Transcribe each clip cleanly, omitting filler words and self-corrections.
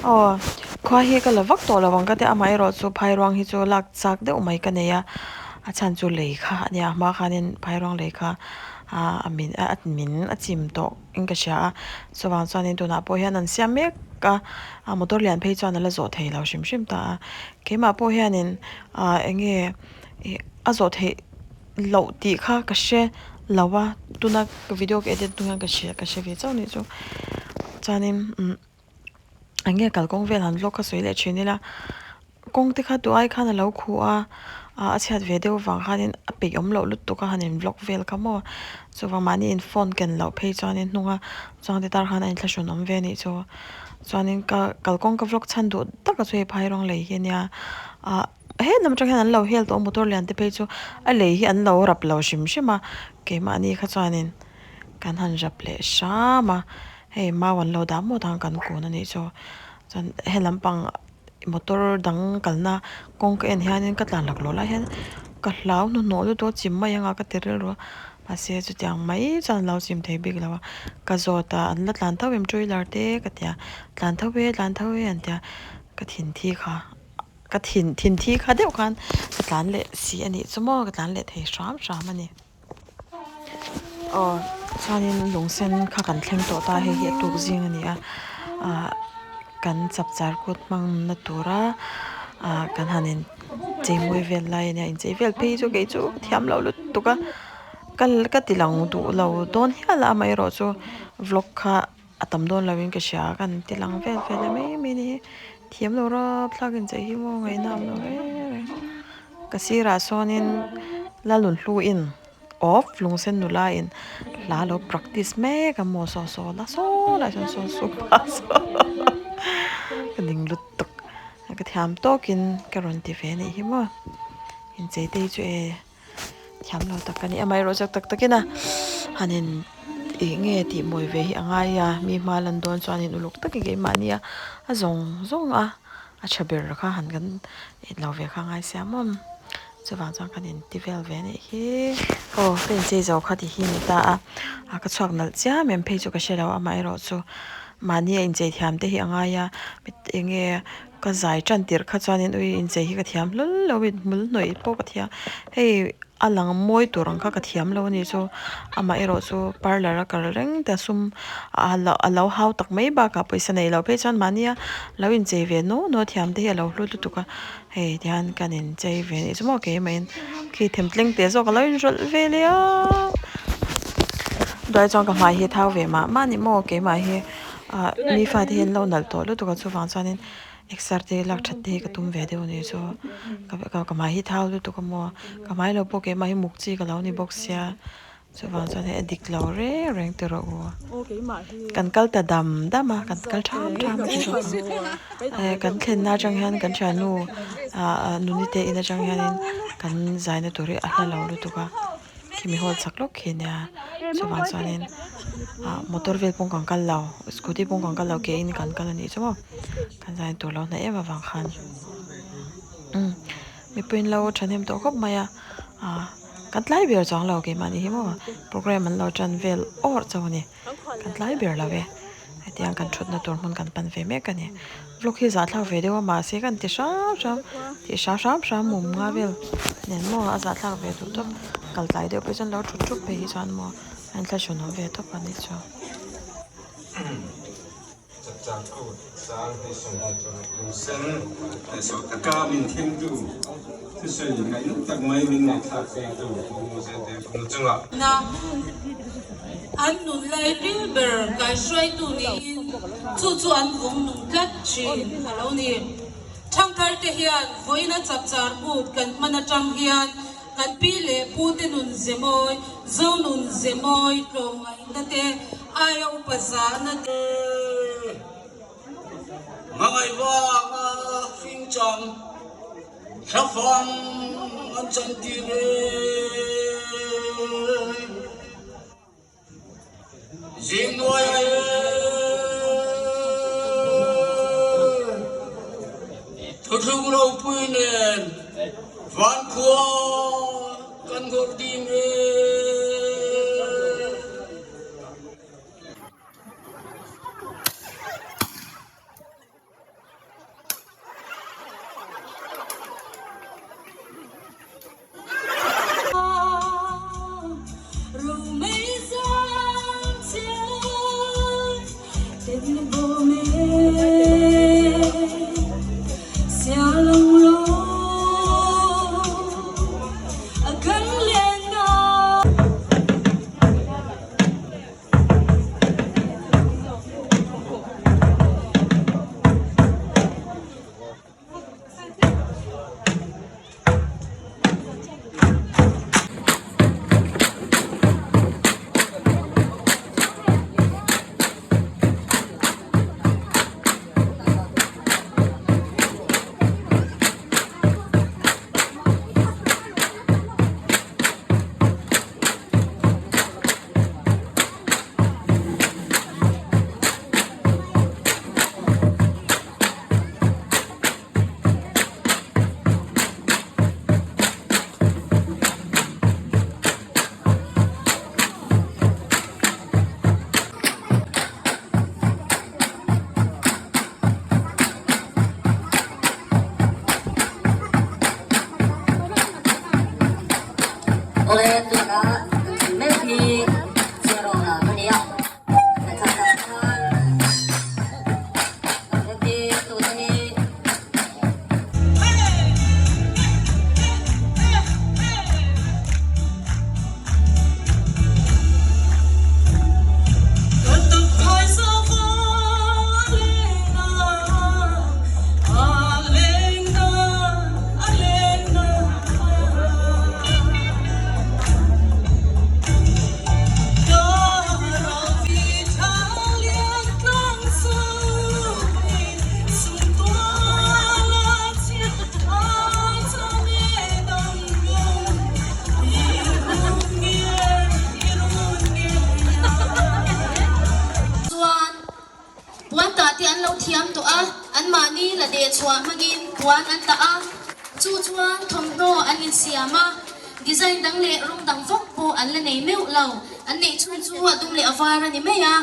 Aw khua hi ka la vak tawh lo ang ka tia amaherawh chu phairuang hi chu lak chak deuh mai ka nei a a chhan chu lei kha a nia a hma khanin phairuang lei kha ah a min a min a chim tawh in ka hria a chuvang chuanin tunah pawh hian an siam mek a a motor lian phei chuan a la zawh thei lo hrim hrim ta a keimah pawh hianin ah eng nge ih a zawh theih loh tih kha ka hre lo a tuna ka video ka edit hnu hian ka hria ka hre ve chauh a nih chu chuanin umm eng nge kalkawng vel han vlog kha sawi leh thin ila kawng te kha duh ai khan a lo khuh a ah a chhiat ve deuh vang khanin a peih awm loh lutuk a han in vlog vel kha maw chuvang mahni in phone ken loh phei chuanin hnunga chuang te tar khan a inthlahrun awm ve a nih chu chuanin ka kalkawng ka vlog chhan duh tak a chu hei phai rawng lei hi a nia ah. He lam atang hian an lo hel tawh a motor lian te phei chu a lei hi an lo rap lo hrim hrim a keimahni kha chuanin kan han rap leh hram a hei mau an lo dah maw tang kan kun a nih chu chuan he lampang motor dang kalna kawng ka en hianin ka tlan laklawh lai hian ka hlau hnuhnawh lutuk a chim mai anga ka ti rilru a mahse chutiang mai chuan an lo chim thei bik lo a ka zawt a an la tlan tho em two wheeler te ka ti a tlan tho e tlan tho e an tia ka thin thi kha. Ka thin thin thi kha deuh khan ka tlan leh si a nih chu maw ka tlan leh thei hram hram a ni. Aw chuanin lung sen kha kan thleng tawh ta hei hi a tuk zing a ni a ah kan chapchar kut hmang na tura ah kan han in chei mawi vel lai a nia inchei vel phei chu kei chu ka thiam loh lutuk a ka ka ti lang duh lo dawn hial a amaherawhchu vlog kha. A tam dawn lo in ka hria a kan ti lang vel vel a mai mai ni hi thiam lo rap thlak in chei hi maw ngaihna awm lo reng reng ka sirah sawnin Lalunhlu in of lungsen nula in hla lo practice mek a maw saw saw la saw lai sawn saw saw pa saw ka ning lutuk ka thiam tawkin ka rawn ti ve anih hi maw inchei te hi chu e. Thiam lo tak a ni amaherawh chu tak takin a han in ih nge tih mawi ve hi a ngai a mi hma lan dawn chuanin uluk takin keimahni a a zawng zawng a a tha ber kha han kan lo ve kha a ngai sia maw chuvang chuan kan in ti vel ve a nih hi aw ka inchei zo kha ti hi a ni ta a a ka chhuak nalh chiam em phei chu ka hre lo amaherawh chu mahni a inchei thiam te hi a ngai a eng nge. Ka zai tan tirh kha chuanin ui inchei hi ka thiam hlawl lo a hmul hnawih pawh ka thiam hei a lang mawi tur ang kha ka thiam lo a ni chu amah erawh chu parlour a kal reng te a sum a lo hau tak mai bakah pawisa neih loh phei chuan mahnia lo inchei ve naw naw thiam te hi a lo hlu lutuk a hei tihian kan inchei ve anih chu maw keimah in khi themtleng teh zawk a lo inrawlh ve leh a duai chuan ka hmai hi a thau ve mah mah a ni maw keimah hi. Ah mi fate hi an lo nalh tawh lutuk a chuvang chuanin exer te lak that te hi ka tum ve deuh a ni chu ka ka hmai hi thau lutuk a maw ka hmai lo pawh keimah hi muk chi ka lo ni bawk sia chuvang chuan hei a dik lo reng reng ti rawh u kan kal ta dam dam a kan kal tham tham a ti zawk ang eh kan thlenna atang hian kan thiannu ah nuni te in atang hianin kan zaina tur hi a hla lo lutuk a. Khimi hall chak lawk khi ania chuvang chuanin ah motor vel pawh kan kal lo scooty pawh kan kal lo ke in kan kal anih chu maw kan zai tur lo hnaih em avang khan umm mipui in lo thahnem tawh khawp mai a ah kan tlai ber chuang lo keimahni hi maw programme an lo tan vel awrh chauh a ni. Kan tlai ber lo e. Hetiang kan thutna tur hmun kan pan ve mek a ni. Vlog hi zahthlak ve deuh a mahse kan ti hram hram tih hram hram hram mum nga vel nen maw a zahthlak ve duh tawp. Kal tlai deuh pawh chuan lo thut thup phei hi chuan maw a inthlahrun awm ve tawp a nih chu. Na an nun lai ril ber kaihruaitu niin chu chu an vawng nung tlat thin a lo ni. Thangthar te hian vawiina chapchar kut kan hman atang hian kan pi leh pu te nun ze mawi, zo nun ze mawi tlawmngaihna te, aia upa zahna te, Hmangaih vanga hring chang thlafang an chantir e. Zingnuaia e. Thuthlung ropui nen vankhua kan nghawr dim e. hi chhiarrawna ka ni a, ngaihthlak khan zirtirtute hi Chuan puan tah te an lo thiam tawh a, anmahni la deh chhuah hmangin puan an tah a, chu chuan thawmhnaw an insiam a, design dang leh rawng dang vak pawh an la nei meuh lo, an neih chhung chu a dum leh a var a ni mai a.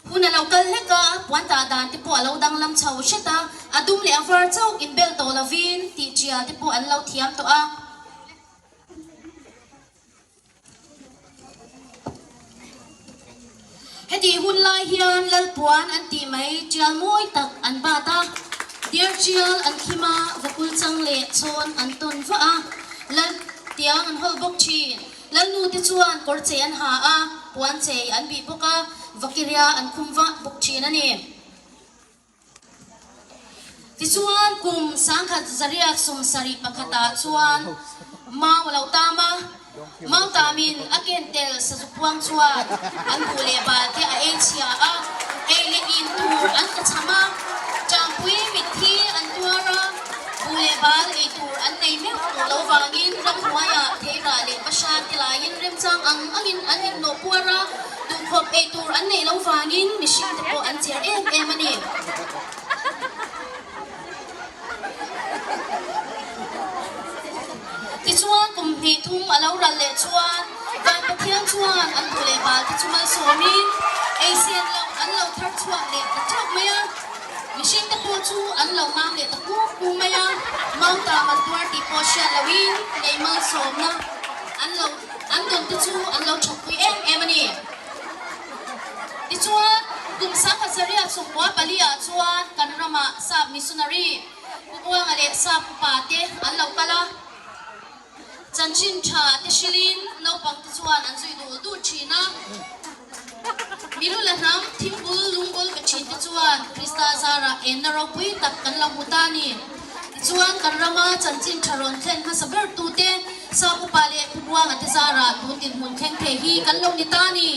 Hun a lo kal hlek a, puan tah dan te pawh a lo danglam chho hret a, a dum leh a var chauh inbel tawh lovin tih tial te pawh an lo thiam tawh a. Hetih hun lai hian Lalpuan an tih mai tial mawi tak an bat a, deer tial an khim a, vakul chang leh chawn an tawn vah a, Lal tiang an hawlh bawk thin. Lalnu te chuan kawr chei an ha a, puan chei an bih bawk a, vakiria an khum vah bawk thin a ni. Tichuan, kum 1971 ah chuan mau a lo tam a, mau tamin a ken tel sazu puang chuan an buh leh bal te a ei chhia a, ei leh in tur an tlachham a, ṭangpui mitthi an tuar a, buh leh bal ei tur an nei meuh tawh lo vangin ramhnuaiah theirah leh bahra te laiin remchang ang angin an inhnawh puar a. Duhkhawp ei tur an neih loh vangin mihring te pawh an cher em em a ni. Tichuan kum hnih thum a lo ral leh chuan Van Pathian chuan an duh leh bal te chu malsawmin ei sen loh an lo thar chhuak leh ta teuh mai a. Mihring te pawh chu an lo mam leh ta kuk kuk mai a, Mautam an tuar tih pawh hriat lohin nei malsawmna an lo An tawn te chu an lo thawkpui em em a ni. Tichuan, kum 1924 ah chuan kan ramah Sap missionary Pu Buanga leh Sap upa te an lo kal a. Chanchin tha te hrilhin naupang te chuan an zui dul dul thin a. Milu la hnam thingbul lungbul pe thin te chuan Krista zarah enna ropui tak kan lo hmu ta a ni. Tichuan kan rama chanchin tha rawn thlen hmasa ber tute Sap upa leh Pu Buanga te zarah tun dinhmun thleng thei hi kan lo ni ta a ni.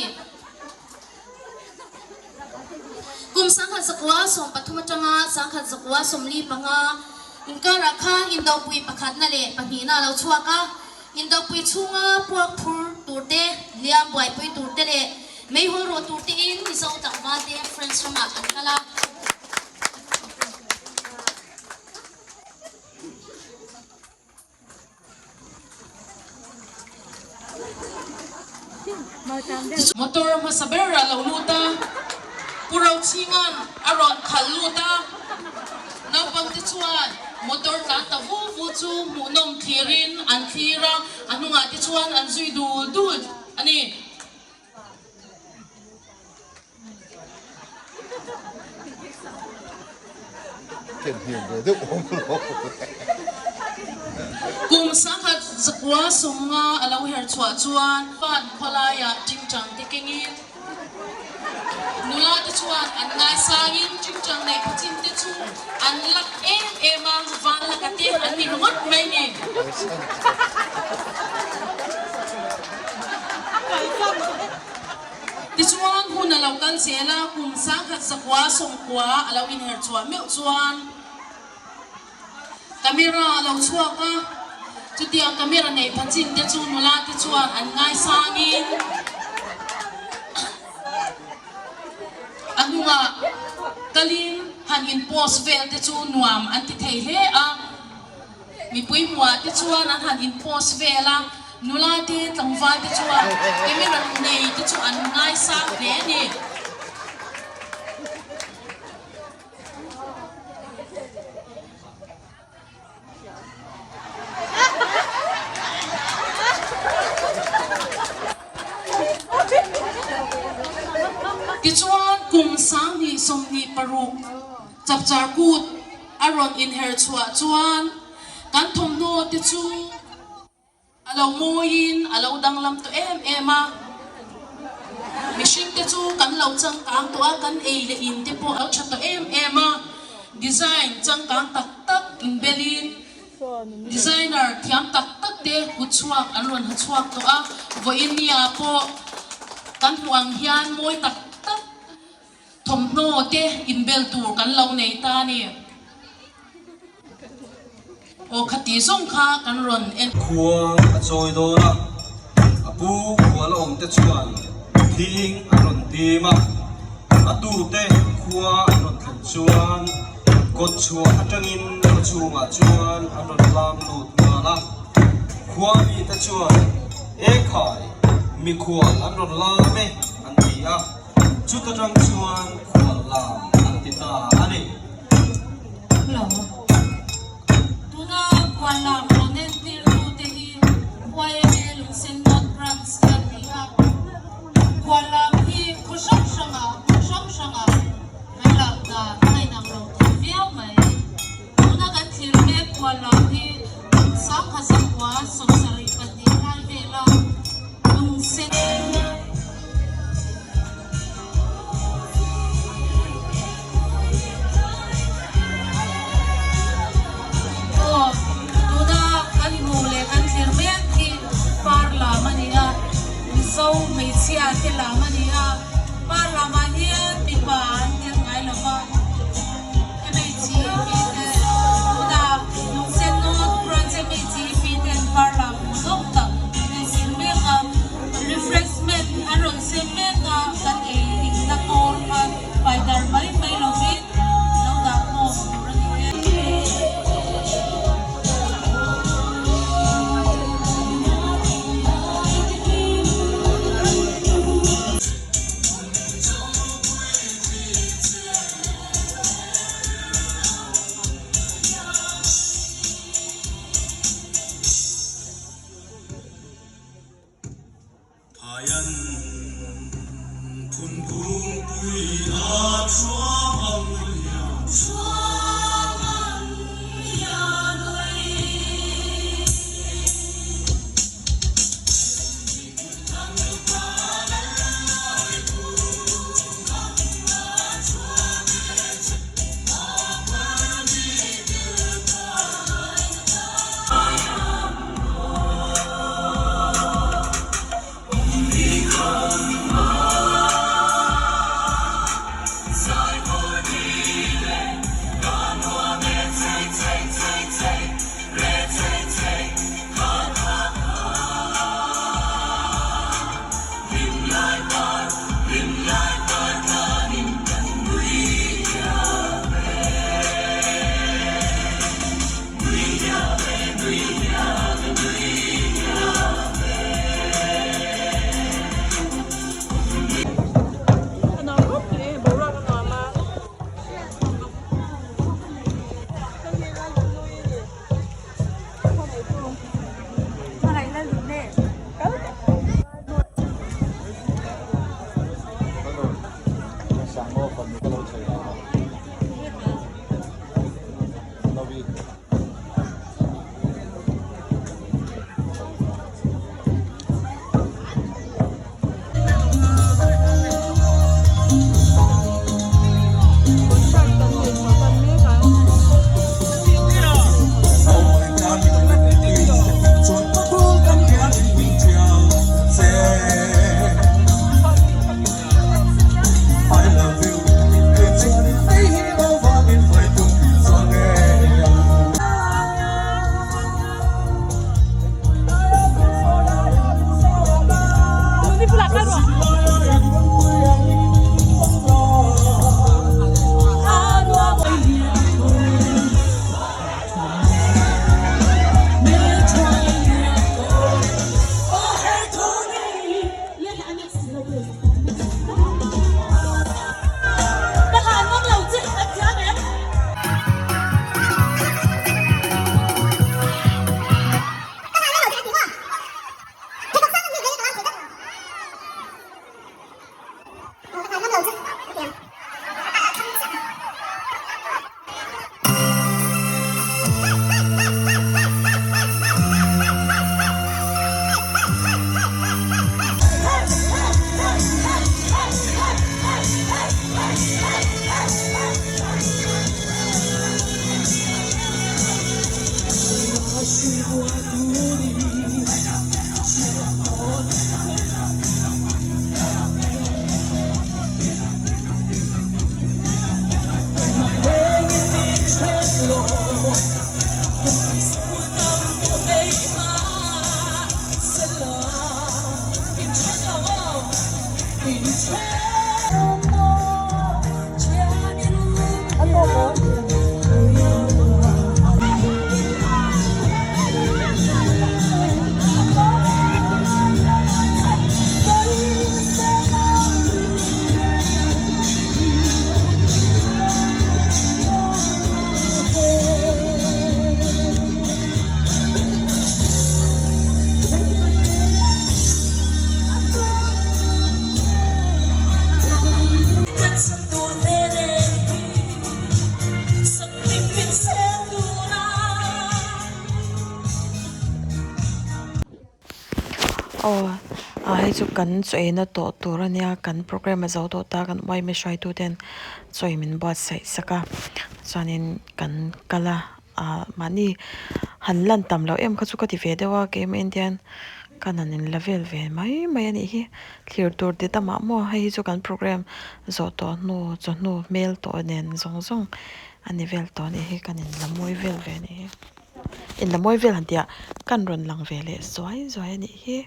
Kum 1913 atanga 1945 inkarah khan Indopui pakhatna leh pahnihna a lo chhuak a. Indopui chhunga puak phur tur te, hliam buaipui tur te leh meihawl rawh tur tein Mizo tlangval te France ramah an kal a. Motor hmasa ber a lo lut a, Pu Rochhinga'n a rawn khalh lut a, naupangte chuan motor tlan ta vu vu chu hmuhnawm thlirin an thlir a, a hnungah te chuan an zui dul dul a ni. Kum 1950 a lo her chhuah chuan Pan khawlaiah tingtang te kengin nula te chuan an ngaisangin tingtang nei khawchin te chu an lak em em a, van laka te an ni ringawt mai ni. Tichuan, hun a lo kal zel a, kum 1990 a lo inher chhuah meuh chuan camera a lo chhuak a, chutiang camera nei pha chin te chu nula te chuan an ngaisangin a hnungah kalin han in post vel te chu nuam an ti thei hle a. Mipui hmuah te chuan an han in post vel a, nula te tlangval te chuan camera nei te chu an ngaisang hle a ni. Tichuan, kum 2026 Chapchar Kut a rawn inher chhuah chuan kan thawmhnaw te chu a lo mawiin a lo danglam tawh em em a. Mihring te chu kan lo changkang tawh a, kan ei leh in te pawh a lo tha tawh em em a. Design changkang tak tak inbelin Designer thiam tak tak te kut chhuak an rawn ha chhuak tawh a, vawiin nia pawh kan hmuh ang hian mawi tak tak thawmhnaw te inbel tur kan lo nei ta a ni. Aw khati zawng kha kan rawn en. Khuang a chawi dawn a, a pu khual a awm te chuan thing an rawn tim a, a tute khua an rawn thlen chuan Kawtchhuah atangin khaw chhungah chuan an rawn lam lut nghal a, khua mite chuan, E khai, mikhual an rawn lam e, an ti a, chuta tang chuan khual lam an ti ta a ni. Hello. Tuna khual lam rawn entir tute hi YMA Lungsen North Branch an ni a, khual lam hi khaw hrang hrangah, hmun hrang hrangah, Kan lak dan a inang lo thei viau mai. Tuna kan thlir mek khual lam hi sangha zakua 72 lai vela lungsen. Aw, tuna kan hmuh leh kan thlir mek hi par lam a ni a, Mizo hmeichhia te lam a ni a. Par lamah hian mipa an tel ngai lo va, MHEP te tunah Lungsen North Branch MHEP ten par lam hmu zawk tak an zir mek a, refreshment an rawn sem mek a, kan ei inna kawr kha paidar mai mai lovin lo dah khawm tur a ni e. Aw ah hei chu kan chaw-eina tawh tur a nia kan programme a zo tawh ta kan yma hruaitu ten chaw min buatsaih sak a chuanin kan kal a ah mahni han lan tam loh em kha chu ka ti ve deuh a keimah en hian ka nan in la vel ve mai mai a nih hi thlir tur ti ta mah maw hei hi chu kan programme zawh tawh hnu chawhnu hmel tawh nen zawng zawng a ni vel tawh a nih hi kan in la mawi vel ve a nih hi in la mawi vel han tih ah kan rawn lang ve leh zuai zuai a nih hi.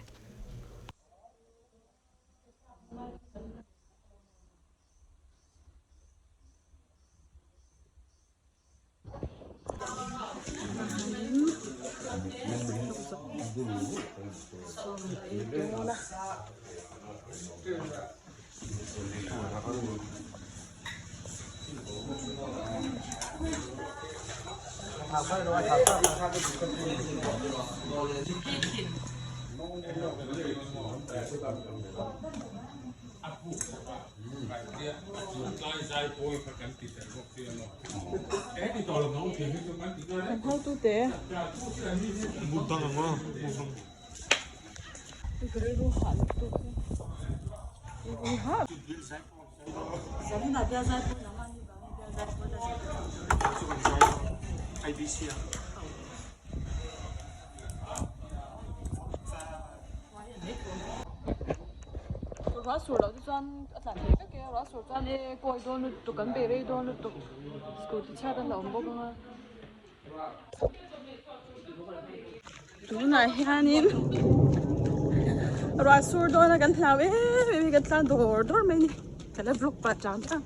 Ruah sur loh te chuan a tlan theih vek e ruah sur chuan e kawi dawn lutuk an bei rei dawn lutuk scooty chhiat a hlauhawm bawk ang a. Tunah hianin ruah sur dawn a kan hlau em em hi kan tlan dawr dawr mai a ni ka la vlog pah chang chang.